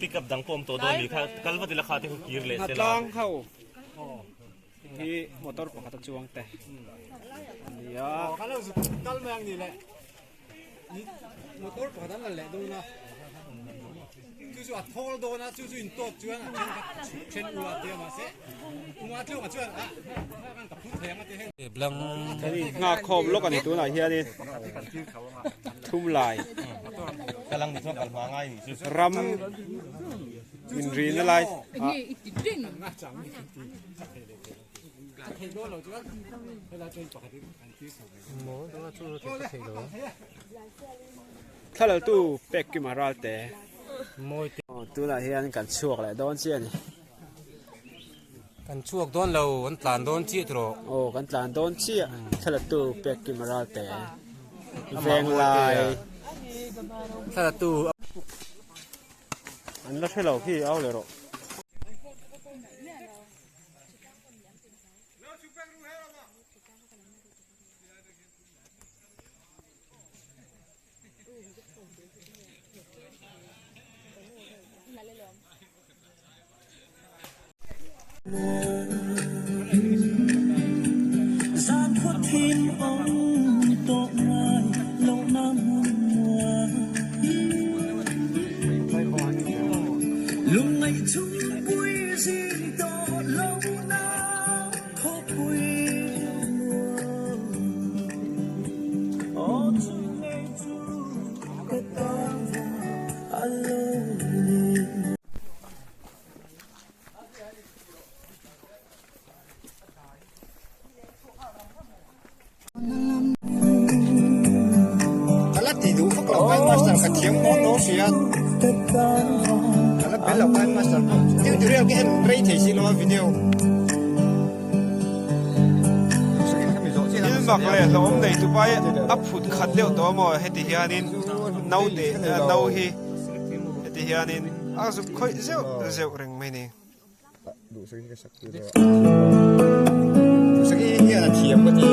Pick up dang pawh awm tawh dawn ni kha kal vat ila kha te khu kir leh sela. Hnatlang ho hi motor pakhat a chuang te ania. Kan lo zuk kal mai ang ni le motor pakhat an la leh dawn a chu chu a thawl dawn a chu chu in tawt chuan a then kha then ula tia mahse kuma tluk a chuan a kan ka phur thei ang a ti heng. Kan in nghak khawm lawk a ni tunah hianin thum lai ram inrina lai ah. Thlalatu pek kim a ral te. Tunah hian kan chhuak leh dawn chiah a ni. Kan chhuak dawn lo, an tlan dawn chiah tawh. Aw, kan tlan dawn chiah. Thlalatu pek kim a ral te. Venglai. Thlalatu. An la hre lo khi au leh rawh. Ka la ti duh vak lo Kai Master ka thiam dawn lo sia ka la bel lo Kai Master pawh tutorial ka en rei thei si lo a video. Thil mak leh hlawm nei tu pai a phut khat deuh tawh amaw heti hianin no te no hi heti hianin a zuk khawih zeuh zeuh reng mai ni. Duhsaki hi hian a thiam ka ti.